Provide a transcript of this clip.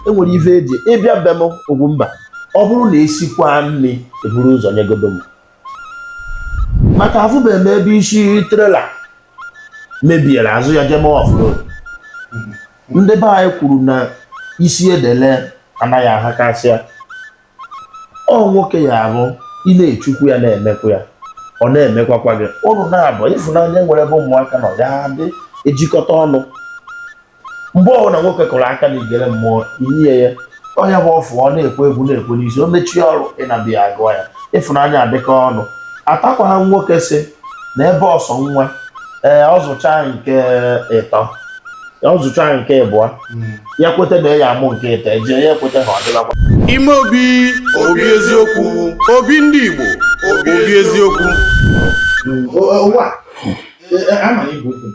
Enwere ife eji ịbịa be m Ugwumba. Ọ bụrụ na esikwa nri, eburu ụzọ nyegodo m, maka afụbeghị m ebe isi trailer mebiere azụ ya jeme off-road. Ndị be anyị kwuru na isi edele anaghị ahakasịa. Ọ nwoke ya abụ ị na-echukwu ya, na-emekwa ya, ọ na-emekwakwa gị. Ụnụ na-abụ ịfụnanya nwere ebe ụmụaka nọ ya dị ejikọta ọnụ. Mgbe ọbụla nwoke kụrụ aka na igere mmụọ inye ya ọnya bụ ọfụ, ọ na-ekwe egwu na-ekwe n'isi, o mechie ọrụ ịnabịa agụọ ya, ịfụnanya adịkọ ọnụ. Atakwa ha nwoke si na ebe ọsọ nwa ee, ọ zụcha nke ịtọ, ọ zụcha nke ịbụọ, ya kweta na ya amụ nke ịtọ, eje ya ekweta ha, ọ dịlakwa. Ime obi, obi eziokwu, obi ndị Igbo, obi eziokwu. Ụwa ama na igwe okwu.